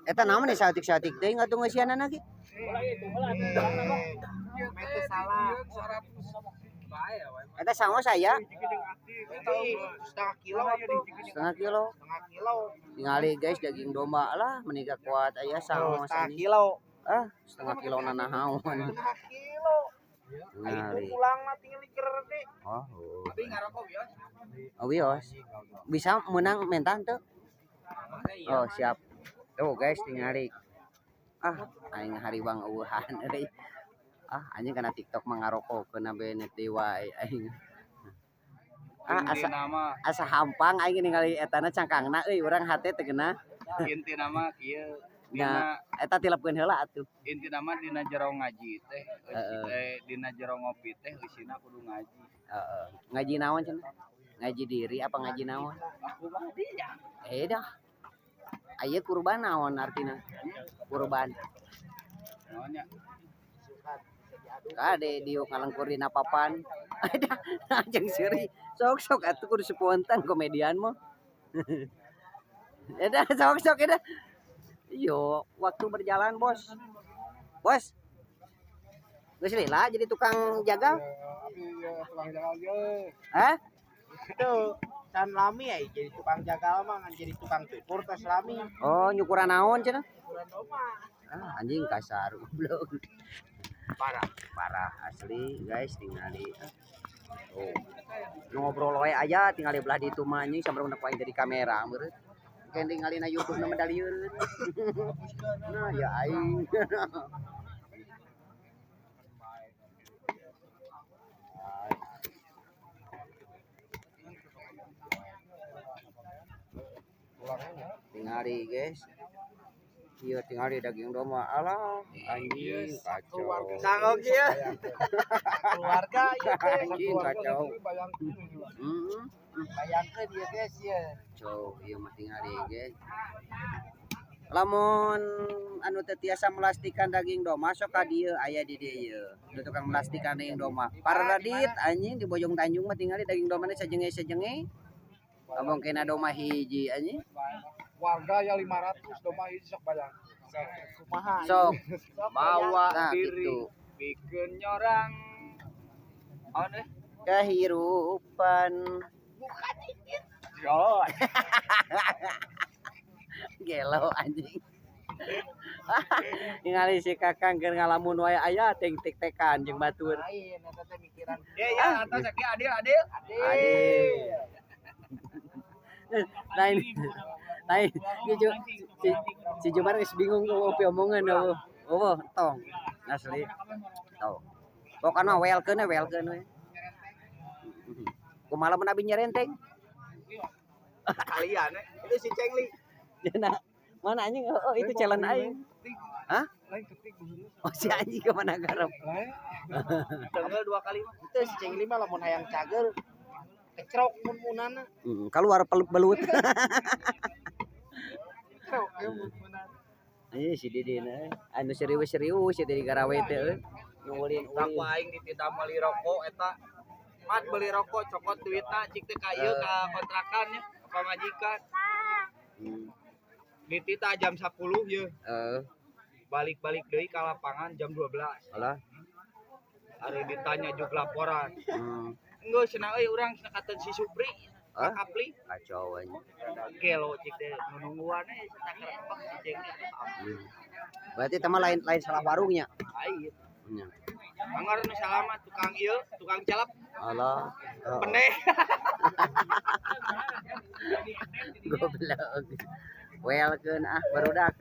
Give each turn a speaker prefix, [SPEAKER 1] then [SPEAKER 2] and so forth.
[SPEAKER 1] Eta naon nih saeutik-saeutik teuing atuh ngeusianana ge.
[SPEAKER 2] Salah.
[SPEAKER 1] Eta sango saya
[SPEAKER 2] Setengah kilo atuh.
[SPEAKER 1] setengah kilo.
[SPEAKER 2] Setengah kilo.
[SPEAKER 1] Tingali guys daging domba lah menika kuat aya sango
[SPEAKER 2] Setengah
[SPEAKER 1] sani.
[SPEAKER 2] kilo.
[SPEAKER 1] Ah, setengah kilo nanahaon.
[SPEAKER 2] Setengah kilo. Aing
[SPEAKER 1] Tingali.
[SPEAKER 2] pulang mah tinggal gede.
[SPEAKER 1] Oh.
[SPEAKER 2] Tapi ngarokok ya.
[SPEAKER 1] Oh, wios. Bisa menang mentan tuh. Oh, siap. Tuh guys tingali. Ah, aing hariwang eueuhan euy. Ah, anjing kana TikTok mah ngarokok keuna benet deui wae aing. Ah, asa
[SPEAKER 3] nama
[SPEAKER 1] asa hampang aing ningali etana cangkangna euy urang hate teu geunah.
[SPEAKER 3] Inti nama kieu
[SPEAKER 1] Nya
[SPEAKER 3] dina
[SPEAKER 1] eta tilepkeun heula atuh.
[SPEAKER 3] Inti nama dina jero ngaji teh
[SPEAKER 1] Heeh.
[SPEAKER 3] Dina jero ngopi teh eusina kudu ngaji.
[SPEAKER 1] Heeh. Ngaji naon cenah? Ngaji diri apa ngaji naon?
[SPEAKER 3] Aku mah dia.
[SPEAKER 1] Eh dah. Aya kurban naon artina? Kurban.
[SPEAKER 3] Naonnya?
[SPEAKER 1] Kade diuk ngalengkur dina papan. Ada jeung seuri. Sok-sok atuh kudu spontan komedian mah. Eda sok-sok eda. Iyo, waktu berjalan, Bos. Bos. Geus lila jadi tukang jagal?
[SPEAKER 2] Tukang jagal ge.
[SPEAKER 1] Hah?
[SPEAKER 2] Itu can lami ya jadi tukang jagal mah ngan jadi tukang cukur tos lami.
[SPEAKER 1] Oh, nyukuran naon cenah?
[SPEAKER 2] Ukuran domba.
[SPEAKER 1] Ah, anjing kasar goblok.
[SPEAKER 3] Parah.
[SPEAKER 1] Parah asli, guys, tingali. Oh. Nu ngobrol wae aya tingali belah ditu mah anjing sampai unek wae dari kamera meureun. Engke tingali na YouTube na medalieun. Nah, ya aing. Tingali guys. Iya tingali daging domba. Alah, anjing kacau.
[SPEAKER 2] Sanggup ieu. Keluarga ieu teh.
[SPEAKER 1] Anjing kacau. Heeh.
[SPEAKER 2] Bayangkeun ieu guys ieu.
[SPEAKER 1] Kacau, ieu mah tingali guys. Lamun anu teu tiasa melastikan daging domba sok ka dieu aya di dieu ieu. Nu tukang melastikan daging domba. Pararadit anjing di Bojong Tanjung mah tingali daging domba sajenge-sajenge. Ngomong kena domba hiji anjing.
[SPEAKER 4] Warga ya 500 domba hiji sok bayang.
[SPEAKER 2] Kumaha?
[SPEAKER 1] Sok,
[SPEAKER 3] Bawa
[SPEAKER 1] nah
[SPEAKER 3] diri
[SPEAKER 1] gitu.
[SPEAKER 3] Bikin nyorang. Oh deh.
[SPEAKER 1] Kehirupan
[SPEAKER 3] Yo.
[SPEAKER 1] gelo anjing. Ningali si Kakang keur ngalamun wae aya ting tik-tekan jeung batur.
[SPEAKER 2] Lain eta teh mikiran.
[SPEAKER 3] Ya ya atas aki adil adil.
[SPEAKER 1] Adil. Nah ini, nah ini, si Jumar geus bingung ku omongan eueuh. Eueuh tong. Asli. Tong. Pokokna welkeun we welkeun we. Kumaha lamun abi nyerenteng?
[SPEAKER 3] Kalian
[SPEAKER 2] Itu si Cengli.
[SPEAKER 1] Nah, mana anjing? Oh, itu challenge aing. Hah?
[SPEAKER 4] Lain ketik maksudnya.
[SPEAKER 1] Oh si anjing kemana garap?
[SPEAKER 4] Lain.
[SPEAKER 3] Tengel dua kali mah.
[SPEAKER 2] Itu si Cengli mah lamun hayang cager kecrok mun-munana.
[SPEAKER 1] Keluar belut.
[SPEAKER 2] Kecrok ya mun-munana.
[SPEAKER 1] Iya si Didin euy. Anu serius-serius ya dari garawe teh euy. Nu ulin-ulin.
[SPEAKER 3] Aku aing dititah meuli rokok eta. Mat beli rokok cokot duitna cik teh ka ieu ka kontrakan nya ka pamajikan. Dititah jam 10 ye. Balik-balik deui ka lapangan jam 12.
[SPEAKER 1] Alah.
[SPEAKER 3] Ari ditanya juga laporan. Enggeus cenah euy urang cenah katen si Supri.
[SPEAKER 1] Ah?
[SPEAKER 3] Kapli.
[SPEAKER 1] Kacau anjing.
[SPEAKER 3] Gelo cik teh nu nungguan we cenah kerepek si Cengli.
[SPEAKER 1] Berarti eta mah lain lain salah warungnya.
[SPEAKER 3] Lain.
[SPEAKER 1] Nya.
[SPEAKER 3] Manggar nu salamat tukang ieu, tukang calap
[SPEAKER 1] Alah. Oh.
[SPEAKER 3] peneh.
[SPEAKER 1] Goblok. Welkeun ah barudak.